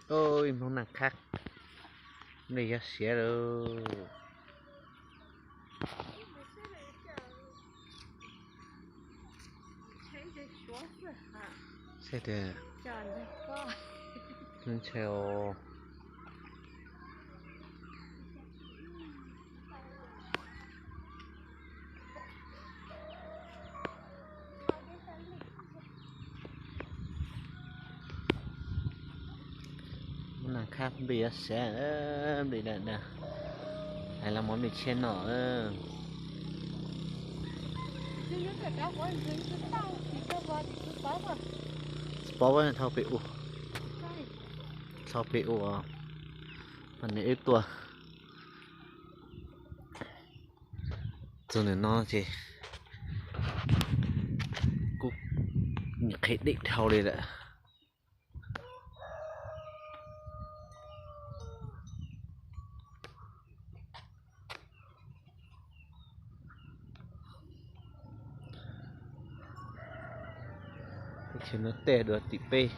Ib hmoob nag qhab, nplej yuav siav lawm. Saib tias, ntshai os. Hmoob nag qhab nplej yuav siav, nplej dam dam, hais los mus nplej tshiab no. Tsis paub, thauj pem u, thauj pem u, mas nws wb tuaj txog ntawm no ces kuj qhia deb dhau li lawm. Teb chaws no tej dua tim peb,